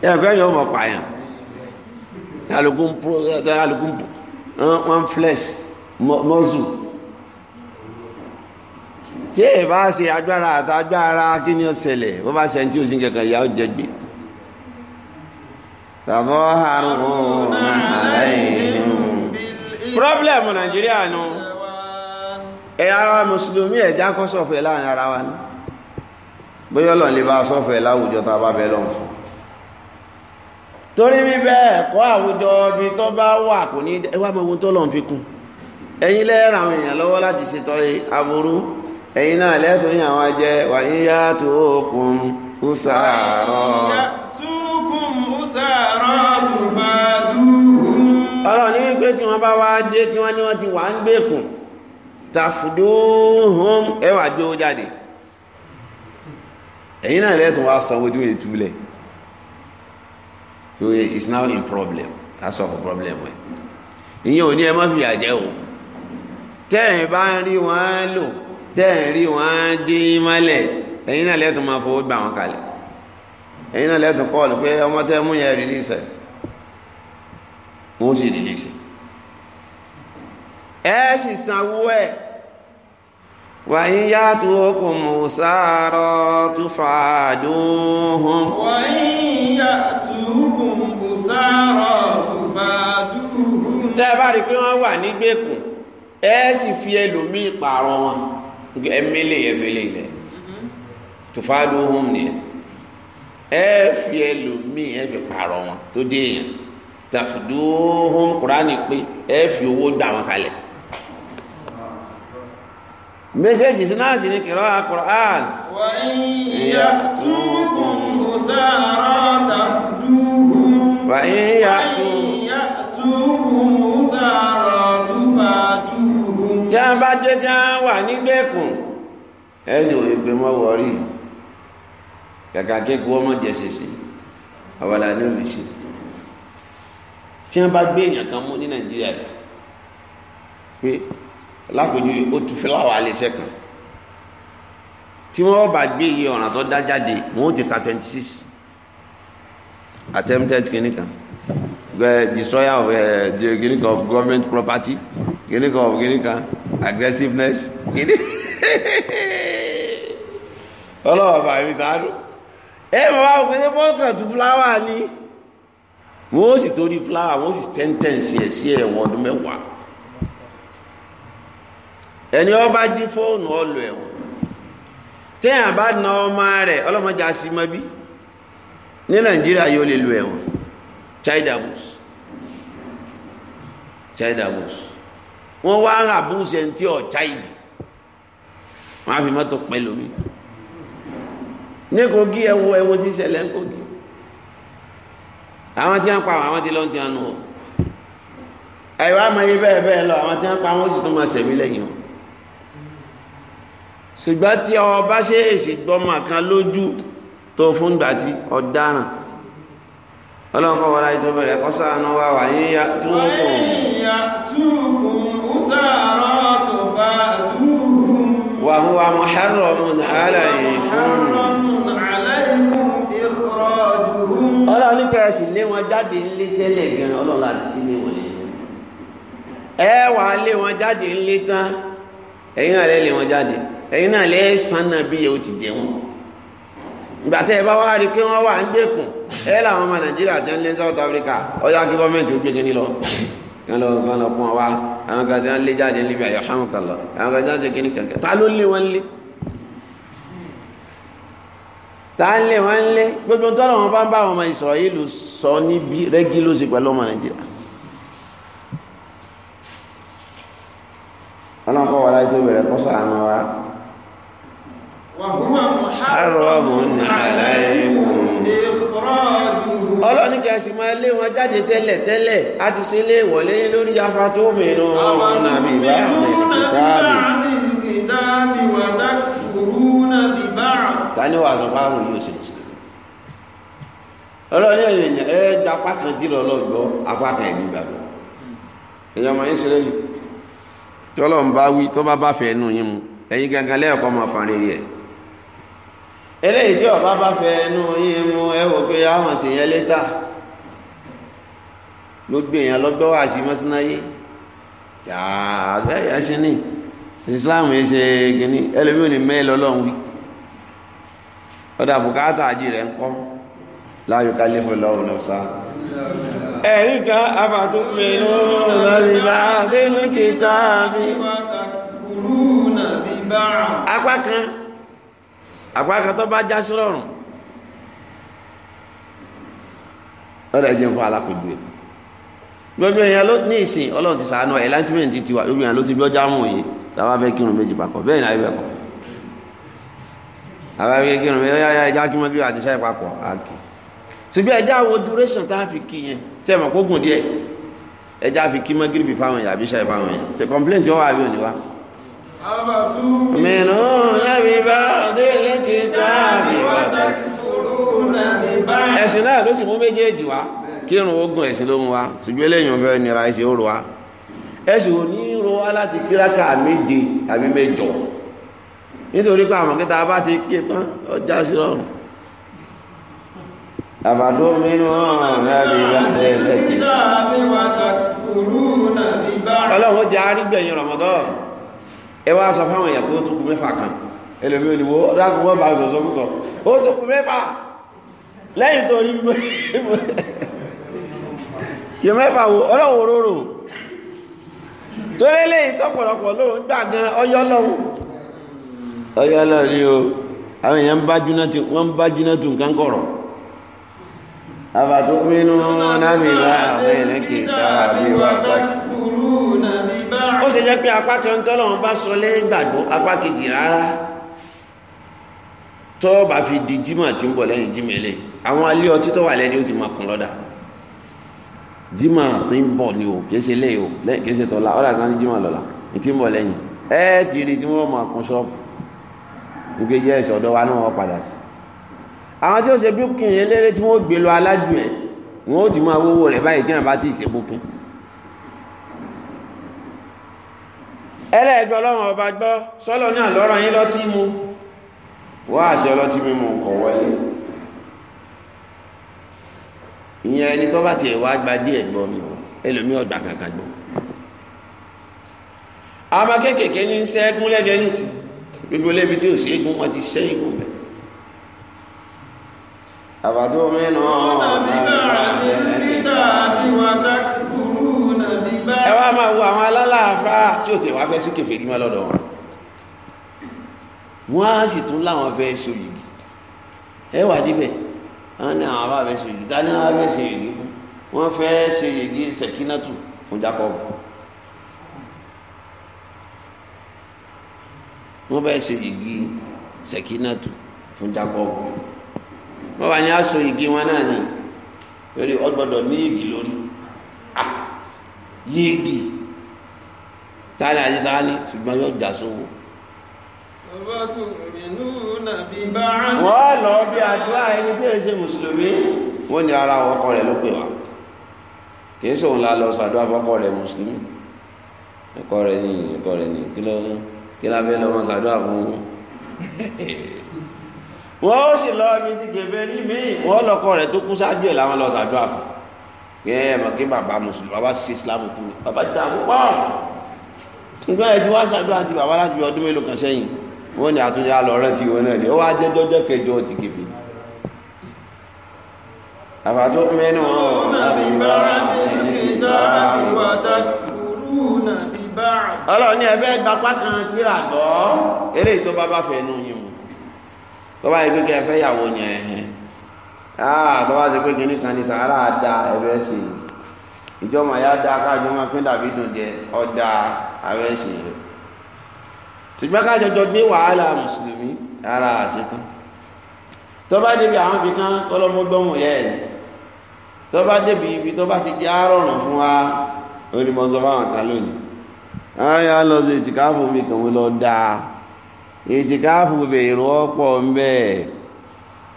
[SPEAKER 2] Ẹ̀kọ́ ẹ̀yìn ọmọ pààyàn. Alùpùpù one flesh muscle. Tí ẹ bá ṣe agbára àtàgbára kí ni ó ṣẹlẹ̀? Bó bá ṣe tí ó sì ń kẹ̀kẹ́ ìyá ó jẹ gbé. Tàbọ̀ problem Nàìjíríà nu. Ẹ̀yà ara Mùsùlùmí ẹ̀já kọ́ sọ̀fẹ̀ láàrin ara wa ní. Bóyá Ọlọ́run lè bá sọ̀fẹ̀ láwùjọ tá a bá bẹ lọ́n fún. Torí bíbẹ́ ẹ̀kọ́ àwùjọ ibi tó bá wà kò ní ẹwà mọ ohun tó lọ́n fi kún. Ẹ̀yin lẹ́ẹ̀ràn àwọn èèyàn lọ́wọ́ láti ṣètò aburú. Ẹ̀yin náà lẹ́tọ̀ọ́ ní àwọn jẹ wàyí yá tó kún usàárọ̀. Ọlọ́run ní wípé tí wọ́n bá wá dé tí wọ́n ní wọ́n ti wà ń gbèkùn tàfùdóhùn ẹwà gbé ó jáde. Ẹ̀yin náà lẹ́tọ̀ọ́ wá sanwó tí wọ́n lè túlẹ̀. It's now in problem. That's all the problem. Ìyẹn ò ní ẹ má fìyà jẹ o. Tẹ́ẹ̀ bá ń rí wọn lò, tẹ́ẹ̀ rí wọn dín mọ́lẹ̀, ẹ̀yin náà lẹ́tọ̀ọ́ máa fowó gbà wọn kalẹ̀. Ẹ̀yin náà lẹ́tọ̀ọ́ kọ́ọ̀lù pé ọmọ tẹ́ mú yẹn rìlíìsì ẹ̀. Wọ́n sì rìlíìsì. Ẹ sì sanwó ẹ̀. Wàyí yá tó kùn mùsàárọ̀ tó fàdúhùn.
[SPEAKER 1] Wàyí yá tó kùn mùsàárọ̀ tó fàdúhùn.
[SPEAKER 2] Tẹ́ ẹ bá rí pé wọ́n wà nígbèkùn, ẹ sì fi ẹlòmíì pààrọ̀ wọn. Ẹ̀mílẹ̀ ẹ̀fẹ̀lẹ̀ ilẹ̀. Tó fàdúhùn nìyẹn. Ẹ fi ẹlòmíì ẹ fi pààrọ̀ wọn tó dé èèyàn. Tàfùdúhùn Kùránì pé ẹ fi owó gbà wọn kalẹ̀. Méjèèjì sí náà sì ní kìrọ́ Al-Qur'an.
[SPEAKER 1] Wa in ya'tukum usara tafduhum.
[SPEAKER 2] Wa in
[SPEAKER 1] ya'tukum usara tufaduhum.
[SPEAKER 2] Tí a bá dé tí a wà nígbèkùn, ẹ sì wòye pé mọ́ wọ̀rí. Kàkà kéku ọmọ jẹ ṣèṣe, àwàdà ní òfìsì. Tí wọ́n bá gbé èèyàn kan mú ní Nàìjíríà yìí, pé lápòjú ó tu fúláwà iléeṣẹ́ kan tí wọ́n bá gbé iye ọ̀ràn tó dá jáde wọ́n ti ka 26 attempted kìnìkan destroyer of kìnìkan of government property kìnìkan of kìnìkan aggressiveness kìnìkan ọlọ́wọ́ bá mi sáré ẹ mọ̀ wá òkè ṣe fọ́ọ̀kàn tu fúláwà ni wọ́n sì torí fúláwà wọ́n sì sẹ́ńtẹ̀ǹsì ẹ̀ sí ẹ̀wọ̀n ọdún mẹ́wàá. Ẹni ó bá jí fóònù ọlọ ẹ̀wọ̀n. Téèyàn bá na ọmọ rẹ̀ ọlọ́mọdé àṣìmọ́bí ní Nàìjíríà yóò lè lu ẹ̀wọ̀n. Child abuse. Child abuse. Wọ́n wá ń abuse ẹni tí ọ̀ child. Wọ́n á fi mọ́tò pẹ́ lómi. Ní Kogi ẹ̀wọ̀ ẹ̀wọ̀n tí ń ṣẹlẹ̀ ń Kogi. Àwọn tí wọ́n pa àwọn tí lọ́n ti hàn nù. Àìwá máa yé bẹ́ẹ̀ bẹ́ẹ̀ lọ, àwọn tí wọ́n pa wọ́n sì tún máa ṣẹ̀mí lẹ́yìn wọn. Ṣùgbọ́n tí ọba ṣe èsì gbọ́mọ kan lójú tó fún gbàtí ọ̀daràn ọlọ́nkọ́ wọlá ètò bẹ̀rẹ̀ kọ́ sáànù wà wà yíyá tó kùn wa huwa muharramun alaykum. Ọlọ́run ní kẹ́ẹ̀sì lé wọn jáde ńlé tẹ́lẹ̀ gan, ọlọ́run láti sí lé wọn lé ẹ wà lé wọn jáde ńlé tán, ẹ̀yin náà lé wọn jáde, ẹ̀yin náà lẹ́ sàn náà bí yóò ti jẹ wọn. Ìgbà tẹ́ ẹ bá wá rí pé wọ́n wà ń gbèkùn, ẹ làwọn ọmọ Nàìjíríà tẹ́ ń lé South Africa, ọjà kí gọ́ọ̀mẹ̀ntì ó gbé kínní lọ kán lọ kán lọ pọ́n wa, àwọn kan tí wọ́n lé jáde ní Libya yọ̀hámùkàlọ̀, àwọn kan tí wọ́n ṣe kínní kankan, ta ló lé wọn lé? Ta ń lé wọn lé? Gbogbo tọ́lọ̀ wọn bá ń bá àwọn ọmọ Ísírẹ́lì sọ níbi rẹ́gí ló ṣe pẹ̀lú ọmọ Nàìjíríà. Ọlọ́nkọ́ wà láì tó bẹ̀rẹ̀ kọ́ sàánú wa. Haramun alaykum. Ọlọ́ni kẹsì máa lé wọn jáde tẹ́lẹ̀ tẹ́lẹ̀, a ti ṣe lé wọlé lórí afa tó mìíràn nàbí bá kìtàbí. Ta ni wàá sọ pé àwọn yóò ṣe mùsùlùmí? Ọlọ́run ní ẹ̀yìn ẹ gba apá kan tí lọ́lọ́ gbọ́, apá kan ẹ̀ nígbàgbọ́. Èèyàn máa ń ṣeré yìí. Tí Ọlọ́run bá wí tó bá bá fẹ́ ẹnu yín mu, ẹ̀yin gangan lẹ́ẹ̀kọ́ máa fa rere ẹ̀. Eléyìí tí ọba bá fẹ́ ẹnu yín mu, ẹ wò pé àwọn sì yẹn létà. Gbogbo èèyàn lọ́gbọ́ wà sí mọ́sínáyé. Yàrá ẹ̀yà ṣe ní. Islam yìí ṣe kínní, ẹlòmíì ò ní mẹ́ẹ̀ lọ́lọ́run wí. Ọ̀dà bùkátà àjì rẹ̀ ń kọ́. La yukallifu Allahu nafsan. Ẹ̀rí kan afatu'minuna bi ba'dil kitabi. Apá kan, apá kan tó bá já sí lọ́rùn. Ọ̀dà jẹ́ fún alápèjú ẹ̀. Gbogbo èèyàn ló ní ìsìn Ọlọ́run ti ṣàánú enlightenment ti wà, gbogbo èèyàn ló ti gbọ́jà mú òye táwa fẹ́ kírun méjì papọ̀ bẹ́ẹ̀ ni àyè bẹ́ẹ̀ kọ́. Àwa fẹ́ kírun méjì yá ẹja kí wọ́n bí àti ṣáì papọ̀ àkè. Ṣùgbọ́n ẹja wo duration tá a fi kí yẹn ṣe é mọ̀ kó gùn díẹ̀, ẹja fi kí mọ́gìrìbì fáwọn èèyàn àbí ṣáì fáwọn èèyàn ṣe complaint ó wà àbí òní wá. Tu'minuna bi ba'dil kitabi wa
[SPEAKER 1] takfuruna bi ba'd.
[SPEAKER 2] Ẹ̀sìn náà ló sì mú méjèèjì wá, kírun ogun ẹ̀sìn ló mú wa, ṣùgbọ́n eléyìí ò fẹ́ nira ẹ̀sìn ó rò wá. Ẹ̀sìn ò ní ro wá láti kíráka méje àbí mẹ́jọ, nítorí pé àwọn kẹta bá ti ké tán ọjà sí rọrùn. Afatu'minuna bi ba'dil
[SPEAKER 1] kitabi wa takfuruna bi ba'd.
[SPEAKER 2] Ọlọ́run ó jẹ́ arígbẹ̀yìn Ramadan. Ẹ wá sọ fáwọn èèyàn pé ó tún kù mẹ́fà kan, ẹlòmí òníwó rákùn wọ́n bá sọ̀sọ́ kúsọ̀ ó tún kù mẹ́fà lẹ́yìn tó rí yọ mẹ́fà wo ọlọ́run òróró torí lẹ́yìn tọ́pọ̀lọpọ̀ lóun gbà gan ọyọ́ lọ́wọ́ ọyọ́ lọ́wọ́ ni o. Àwọn èèyàn bá júná tí wọ́n bá júná tún nǹkan kọ̀rọ̀. Afatu'minuna bi ba'dil kitabi wa
[SPEAKER 1] takfuruna bi ba'd.
[SPEAKER 2] Ó ṣe jẹ́ pé apá kan tọ́lọ́run bá sọ lẹ́gbàgbọ́ apá kejì rárá. Tó bá fi di jímọ̀ tí ń bọ̀ lẹ́yìn jímọ̀ ilé, àwọn alẹ́ ọtí tó wà lẹ́ni ó ti máa kún lọ́dà. Jímọ̀ tó ń bọ̀ ni o, kìí ṣe lẹ́yìn o, kìí ṣe tọ́lá, ọ̀dà kan ní jímọ̀ lọ́la, ní tí ń bọ̀ lẹ́yìn. Ẹ ti rí tí wọ́n máa kún ṣọ́ọ̀bù. Nígbè jẹ́ ẹ̀ṣọ́ ọ̀dọ́ wa náà wọ́n padà sí. Àwọn tí ó ṣe búkìn eléré tí wọ́n gbé lọ alájù ẹ̀, wọ́n ó ti máa wówó rẹ̀ báyìí tí wọ́n bá ti ṣe búkìn. Ẹlẹ́ẹ̀gbọ́ Ọlọ́run ọba gbọ́, sọ́lọ́ náà lọ́rọ̀ yín lọ́tí mu. Wọ́n àṣẹ ọlọ́tí mímu kọ̀ wọlé. Ìyẹn ẹni tó bá tiẹ̀ wá gba díẹ̀ gbọ́ mi o, ẹlòmíì ọ̀gbà kankan gbọ́. Àwọn kéékèèké ní ń ṣẹ́gun lẹ́jẹ̀ nísìn, gbogbo lébi tí ò ṣẹ́gun wọ́n ti ṣẹ́gun bẹ̀. Afatu'minuna
[SPEAKER 1] bi ba'dil kitabi wa takfuruna bi ba'd.
[SPEAKER 2] Ẹ wá máa wo àwọn alálàáfáà tí ò tẹ̀ wá fẹ́ sí kèfèrí mọ́ lọ́dọ̀ wọn. Wọ́n á sì tún láwọn fẹ́ so yìgì. Ẹ wà díbẹ̀, wọ́n ní àwọn bá fẹ́ so yìgì, ta ni wọ́n fẹ́ so yìgì fún? Wọ́n fẹ́ so yìgì Sẹ̀kínátù fún Jacob. Wọ́n fẹ́ so yìgì Sẹ̀kínátù fún Jacob. Wọ́n wà ní aṣọ yìgì wọn náà ni, lórí ọgbọ́dọ̀ ní yìgì lórí. Ah, yìgì tani àti tani, ṣùgbọ́n yóò jà sówó. Wọ́n lọ bí àdúrà ẹni tí è ṣe mùsùlùmí, wọ́n ní ara ọkọ rẹ̀ ló pè wá, kìí sóhun la lọ sàdúrà fọ́kọ rẹ̀ mùsùlùmí, ẹ̀kọ́ rẹ̀ ní ẹ̀kọ́ rẹ̀ ní kí la fẹ́ lọ́mọ sàdúrà fún. Wọ́n ó sì lọ ibi tí kèfèrí míì, wọ́n lọ́kọ rẹ̀ tó kú sáájú ẹ̀ làwọn lọ sàdúrà fún. Kí ẹ mọ̀ kí bàbá mùsùlùmí bàbá ṣe Islam kú ni bàbá dà púpọ̀, nígbà yẹn tí wọ́n sàdúrà ti bàbá láti bí ọdún mélòó kan sẹ́yìn, wọ́n ní àtúnyẹ alọ́rẹ́ tí wọ́n náà ní ó wá jẹ́ jọ́jọ́ kẹjọ ti kèfèrí. Afatu'minuna bi ba'dil
[SPEAKER 1] kitabi wa takfuruna bi ba'd.
[SPEAKER 2] Ọlọ́run ní ẹgbẹ́ gbapá kan tíra gbọ́, eléyìí tó bá bá fẹ́ nú yín mu, tó bá yẹ pé kẹ́ ẹ fẹ́ yàwó yẹn ẹ̀hẹ́n, tó bá ṣe pé kínní kan ní sàárà da ẹ̀fẹ́ ṣe, ìjọba ya da káàjọ máa pín dàbí dùn jẹ ọ̀dà abẹ́ ṣe. Ṣùgbọ́n kájọjọ gbé wàhálà mùsùlùmí ara àṣetán. Tó bá débi àwọn ibi kan kọlọmọgbọmù yẹ ẹ, tó bá débi ibi tó bá ti jẹ́ àrọ̀rùn fún wa, ó ní mo sọ fáwọn kan lónìí. Àwọn yà lọ sí ìtìkáfù mi kàn wọ́n lọ dáa. Ìtìkáfù bèrè ọ̀pọ̀ ń bẹ́ẹ̀.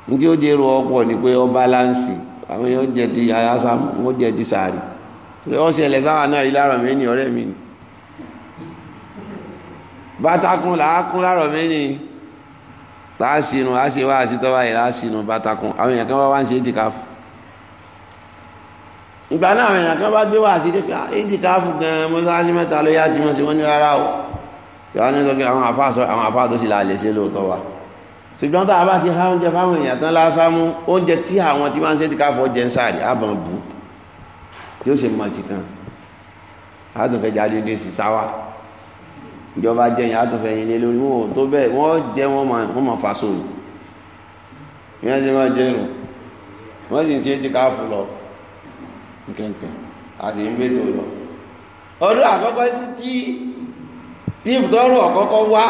[SPEAKER 2] Ní tí ó jẹ́ èrò ọ̀pọ̀ ni pé ó báláǹsì, Àwọn èèyàn jẹ ti ayásá, wọ́n jẹ ti sàárì. Wọ́n ṣẹlẹ̀ sáwà náà rí láàrọ̀ mí ní ọ̀rẹ́ mi ni. Bátakùn làákún láàrọ̀ mí ní. Láàṣínú, á ṣe wá àṣítọ́ báyìí láàṣínú bátakùn. Àwọn èèyàn kan wá ń ṣe ìtìkáfù. Ìgbà náà àwọn èèyàn kan bá gbé wá sí pé ìtìkáfù gan mọ́sálásí mẹ́ta ló yá ti mọ́ sí wọ́n ní rárá o. Ìwà ní sọ kí àwọn àfáà tó sì là lè ṣe lóòótọ́ wa. Ṣùgbọ́n tá a bá ti há oúnjẹ fáwọn èèyàn tán lásámú, oúnjẹ tí àwọn tí máa ń ṣe ìtìkáfù jẹ ń sáàrì àbọ̀n bù tí ó ṣe mọ̀ ti kan. Àtúnfẹ́ jáde dé sí sáwá. Ìjọba jẹyìn àtúnfẹ́ yẹn lé lórí wọn ò tó bẹ́ẹ̀, wọ́n jẹ́ wọ́n mọ̀ fa sóòlù. Ìyẹn ti máa jẹ́rù. Wọ́n sì ń ṣe ìtìkáfù lọ. Nkẹ̀kẹ̀ a sì ń gbé tó lọ. Ọdún àkọ́kọ́ títí tí ìtọ́rọ̀ àkọ́kọ́ wá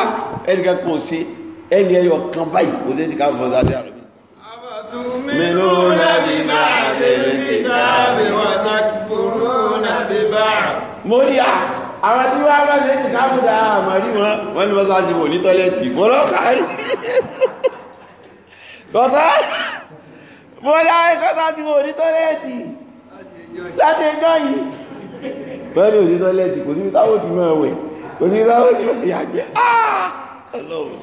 [SPEAKER 2] ẹnìkan kò sí ẹni ẹyọ kan báyìí kò sí ìtìkáfù fún sáà àrùn.
[SPEAKER 1] أفتؤمنون ببعض الكتاب وتكفرون ببعض.
[SPEAKER 2] Mo ní àwọn tí wọ́n bá ṣe ìtìkáfù dáa àmọ́ rí wọn, wọ́n ní mọ́sáàsì wò ní tọ́lẹ́tì, mo lọ kárí. Kọ́tà mo ní àwọn kọ́tà tí wò ní tọ́lẹ́tì láti ẹjọ́ yìí. Wọ́n ní òsì tọ́lẹ́tì, kò síbi táwọn ti máa wẹ̀, kò síbi táwọn ti máa yàgbẹ́. Ọlọ́run.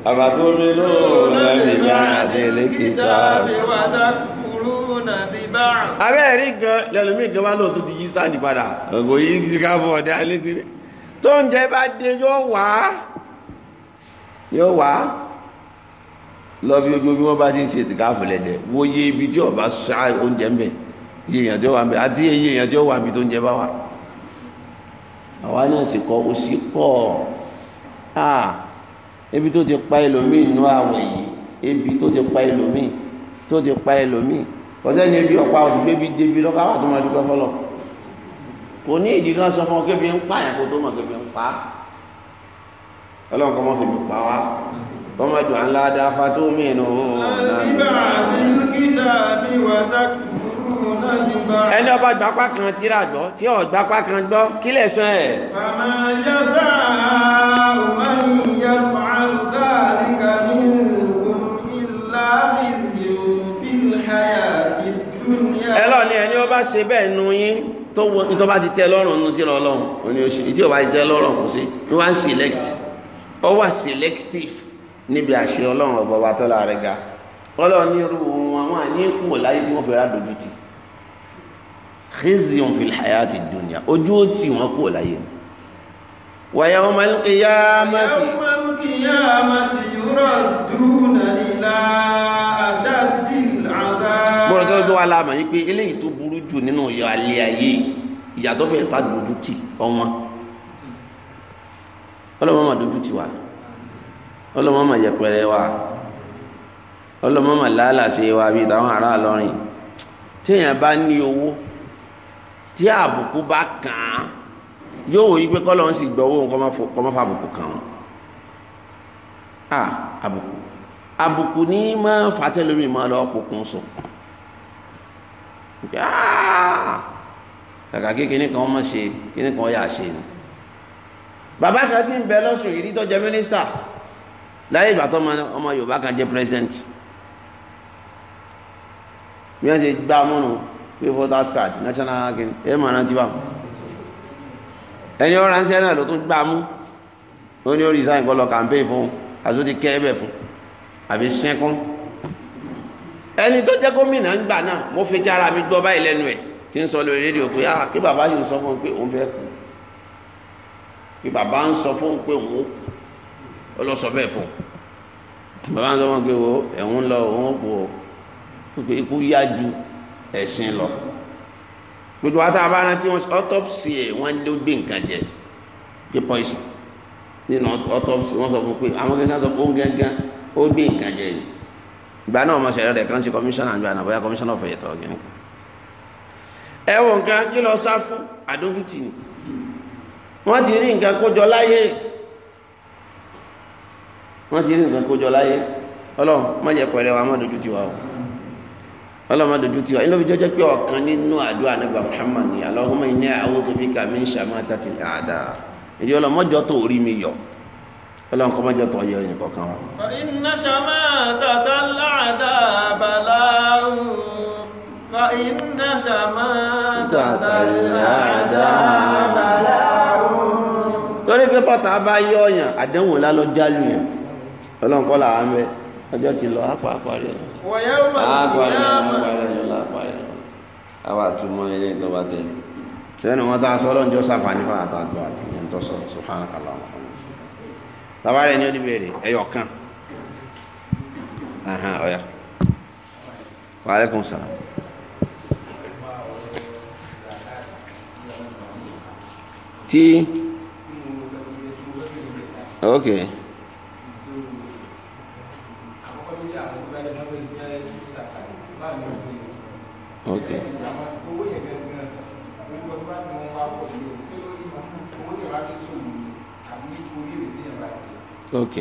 [SPEAKER 2] Àbàtúmínúnà biba'dil
[SPEAKER 1] الكتاب وتكفرون ببعض.
[SPEAKER 2] Abẹ́ rí gan lẹ́lùmí gan bá lóòtú ti yí sáàdì padà. Ọ̀gọ̀ yìí ti ká fún ọ̀dẹ́ alẹ́kiri. Tó ń jẹ bá dé yóò wá. Yóò wá. Lọ bí ojú bí wọ́n bá ti ń ṣe ìtìkáfù lẹ́dẹ̀. Wo iye ibi tí ọba sá oúnjẹ ń bẹ̀. Iye èèyàn tí ó wà ń bẹ̀ àti iye èèyàn tí ó wà níbi tó ń jẹ bá wà. Àwa náà sì kọ́ òsì pọ̀. Ebi tó ti pa ẹlòmíì nínú àwẹ̀ yìí, ebi tó ti pa ẹlòmíì, tó ti pa ẹlòmíì. Ọ̀sẹ̀ ni ebi ọ̀pá oṣù gbébi débi lọ́kà wà tó máa dúpẹ́ fọlọ́. Kò ní ìdí kan sọ fún ọ kébi ń pa yẹn kó tó mọ̀ kébi ń pa. Ọlọ́run kọ́ mọ́ fi mi pa wá. Kọ́ mọ́ dùn án ládàá fatu'minuna
[SPEAKER 1] ببعض الكتاب وتكفرون ببعض.
[SPEAKER 2] Ẹni ọba gbapá kan tíra gbọ́, tí ò gbapá kan gbọ́, kí lẹ̀ sọ ẹ̀?
[SPEAKER 1] فما جزاء من يفعل ذلك منكم إلا خزي في الحياة الدنيا.
[SPEAKER 2] Ẹ lọ ní ẹni ọba ṣe bẹ́ẹ̀ nu yín tó wo ní tó bá ti tẹ́ lọ́rùn nu tí lọ lọ́rùn, ó ní ó ṣe, ìdí ọba ti tẹ́ lọ́rùn kò sí, ní wọ́n á select. Ó wà selective níbi àṣẹ Ọlọ́run ọba wa tọ́lá rẹ̀ ga. Ọlọ́run ní irú wọn wọn ní kú láyé tí wọ́n fi rà dojú tì. Khizyun fil hayati dunya, ojú ó tì wọ́n kú láyé. Wa yawmal qiyamati.
[SPEAKER 1] يوم القيامة يردون إلى أشد العذاب.
[SPEAKER 2] Mo rò kí wọ́n wá láàmà yín pé eléyìí tó burú jù nínú ìyà alẹ́ ayé, ìyà tó fẹ́ ta dojú tì ọ̀wọ́n. Ọlọ́mọ máa dojú tì wá, ọlọ́mọ máa yẹpẹrẹ wá, ọlọ́mọ máa lálàsẹ wá bíi táwọn ará Ìlọrin. Téèyàn bá ní owó tí àbùkù bá kàn án, yóò wòye pé kọ́lọ́ ń sì gbọ́ owó kọ́ máa fa àbùkù kàn án. Àbùkù àbùkù ní máa fàtẹ́lómi máa lọ pokùn sùn. Kàkà kí kíní kan má ṣe kíní kan yà ṣe ni. Bàbá kan tí ń bẹ lọ́sùn yìí tó jẹ mínísítà láyé ìgbà tó ọmọ Yorùbá kan jẹ pírẹsidẹ́ǹtì. Bí wọ́n ṣe gbá múnu pé voters card national kìíní ẹ mọ̀ rántí bá wọn. Ẹni ọ̀rọ̀ ránṣẹ́ náà ló tún gbá mú. Ó ní ó resign kó lọ campaign fún àti ó ti kẹ́ ẹbẹ̀ fún àbí sẹ́kún. Ẹni tó jẹ́ gómìnà ń gbà náà mo fi ti ara mi gbọ́ báyìí lẹ́nu ẹ̀ tí ń sọ lórí rédíò pé ah kí bàbá yìí ń sọ fún un pé òun fẹ́ kú, kí bàbá ń sọ fún un pé òun ó kú, ó lọ sọ bẹ́ẹ̀ fún un. Bàbá ń sọ fún un pé wo ẹ̀hún lọ òun ó kú o, pé ikú yá ju ẹ̀sìn lọ. Gbogbo wa tá a bá rántí wọn autopsy ẹ̀ wọ́n ló gbé nǹkan jẹ pé poison nínú autopsy wọ́n sọ fún un pé àwọn gẹ́gẹ́ sọ pé òun gẹ́gẹ́ ó gbé nǹkan jẹ yìí. Ìgbà náà ọmọ ṣẹlẹ̀ rẹ̀ kan sí commissioner àgbà náà bóyá commissioner of health ọ̀gẹ̀ nìkan. Ẹ wo nǹkan kí lọ sá fún àdójútì ni. Wọ́n ti rí nǹkan kójọ láyé. Wọ́n ti rí nǹkan kójọ láyé. Ọlọ́run má jẹ́ pẹ̀lẹ́ wa, má dojú tì wá o. Ọlọ́run má dojú tì wá. Inú fi jọ́jẹ́ pé ọ̀kan nínú àdúrà nígbà Muhammad ni Allahumma inni a'udhu bika min shamatatil a'da. Ìdí ọlọ́mọjọ́ tó rí mi yọ. Ọlọ́run kọ́ mọ́jọ́ tó yọ ẹnì kọ̀ọ̀kan wa.
[SPEAKER 1] Fa inna shamatatal a'da bala'un. فإن شماتة الأعداء بلاء.
[SPEAKER 2] Torí pé bọ́tà bá yọ̀ọ̀yàn, àdánwò ńlá ló jálù yàn. Ọlọ́run kọ́ làwọn mẹ́ ọjọ́ ti lọ apá àparí ẹ̀.
[SPEAKER 1] ويوم القيامة.
[SPEAKER 2] Àwa àtúmọ̀ ilé tó bá tẹ̀lé. Sẹ́ni wọ́n tá a sọ ọlọ́njọ́ sàǹfààní fún àtàgbà àti ìyẹn tó sọ subhanaka Allahumma wa bihamdika. Tàbárẹ̀ ni ó ní bèèrè ẹyọ kan. Ọ̀yà. Wa alaikum salam. Tí ok ok ok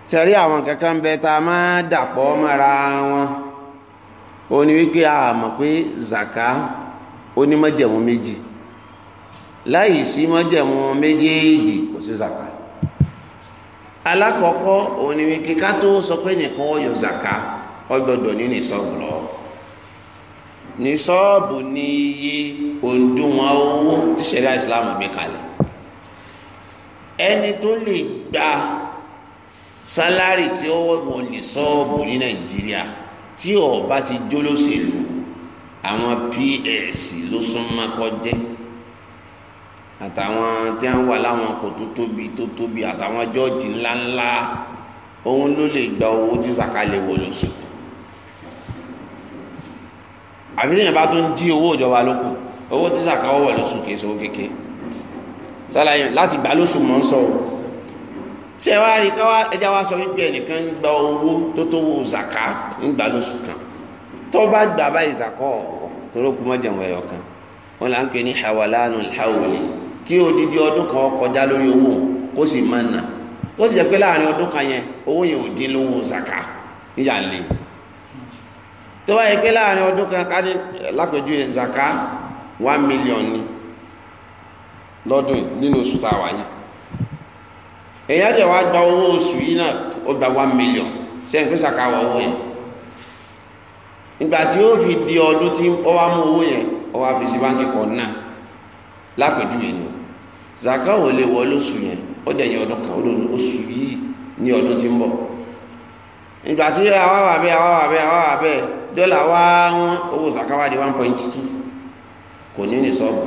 [SPEAKER 2] sẹ́rí àwọn kankan bẹ tá a máa dàpọ̀ mọ́ra wọn. Ó ní wípé a mọ̀ pé zaka ó ní májẹ̀mú méjì. Láì sí májẹ̀mú méjèèjì kò sí zaka. Alákọ̀ọ́kọ́ ó ní wípé ká tó sọ pé nìkan ó yọ zaka, ó gbọ́dọ̀ ní nìsọ́ọ̀bù lọ́wọ́. Nìsọ́ọ̀bù ní iye òǹdùnwọ̀n owó tí ṣẹ̀ríà Ìsìlámù gbé kalẹ̀. Ẹni tó lè gba sálárì tí ó wọ nìsọ́ọ̀bù ní Nàìjíríà tí ó bá ti jólóṣèlú, àwọn PS ló súnmọ́ kọjẹ́, àtàwọn tí wọ́n wà láwọn kò tó tóbi tó tóbi, àtàwọn jọ́ọ̀jì ńláńlá, òun ló lè gba owó tí zaka lè wọ lóṣù. Àbí tíyẹn bá tún jí owó ìjọba lóko, owó tí zaka wọ̀ lóṣù kìí ṣe owó kékeré. Sálàyé láti gbà lóṣù mọ́ ń sọ o. Ṣé ẹ wá rí káwá ẹja wá sọ wípé ẹnìkan ń gba owó tó tó wo zaka ń gbà lóṣù kan, tó bá gbà báyìí zaka ọ̀wọ́ torí kú mọ́jẹ̀mú ẹ̀yọ kan, wọn là ń pè ní hawalanu hawli, kí odidi ọdún kan kọjá lórí owó kó sì máa nà, kó sì jẹ́ pé láàrin ọdún kan yẹn owó yẹn ò dín lówó zaka níyà lé. Tó bá yẹ pé láàrin ọdún kan ká ní lápèjúwe zaka 1 million ni lọ́dún nínú oṣù tá a wà yìí, èyàn jẹ́ wá gba owó oṣù yìí náà, ó gba 1 million, ṣe ń pèsè àkàwọ̀ owó yẹn. Ìgbà tí ó fi di ọdún tí ó wá mú owó yẹn, ó wá fi sí báńkì kan náà lápèjúwe ni zaka ò lè wọ lóṣù yẹn, ó dẹ̀yìn ọdún kan, oṣù yìí ní ọdún tí ń bọ̀. Ìgbà tí àwa wà bẹ́ẹ̀, àwa wà bẹ́ẹ̀, àwa wà bẹ́ẹ̀, dọ́là wá wọ́n, owó zaka wá di 1.2, kò ní ní sọ́ọ̀bù.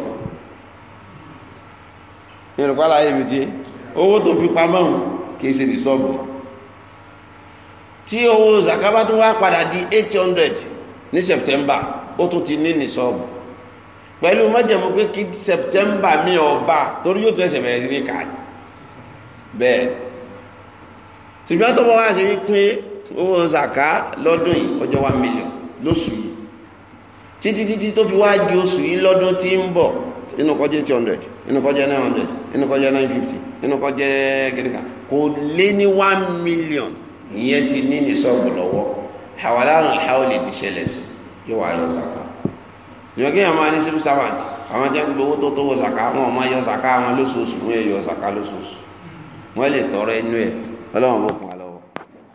[SPEAKER 2] Yorùbá láyé mi tí owó tó fi pamọ́ kìí ṣe ní sọ́ọ̀bù. Tí owó zaka bá tún wá padà di 800 ní September, ó tún ti ní ní sọ́ọ̀bù. Pẹ̀lú májẹ̀mú pé kí September mi ọba, torí yóò tún ẹsẹ̀ bẹ̀rẹ̀ sí ní káàdì. Bẹ́ẹ̀ ṣùgbọ́n tó bọ́ wá ṣe wípé owó zaka lọ́dún yìí ó jẹ́ 1 million lóṣù yìí, títí títí tó fi wá di oṣù yìí lọ́dún tí ń bọ̀, inú kó jẹ́ 800, inú kó jẹ́ 900, inú kó jẹ́ 950, inú kó jẹ́ kìnìkan, kò lé ní 1 million. Ìyẹn ti ní ní sọ́ọ̀bù lọ́wọ́. Hawalanu hawli ti ṣẹlẹ̀ sí, yóò wá yọ zaka. Ìyọ̀n kí èèyàn máa ní civil servant, àwọn jẹ́ ń gbowó tó tó wọ zaka, wọn ò máa yọ zaka wọn lóṣooṣù, wọn yẹ yọ zaka lóṣooṣù, wọn lè tọrọ ẹnu ẹ. Ọlọ́run bó kún wa lọ́wọ́.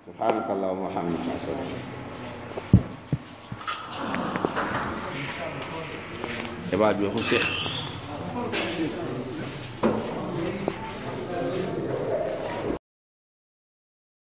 [SPEAKER 2] Subhanakallahumma wa bihamdika. Ẹ bá dúró fún sẹ́ẹ̀.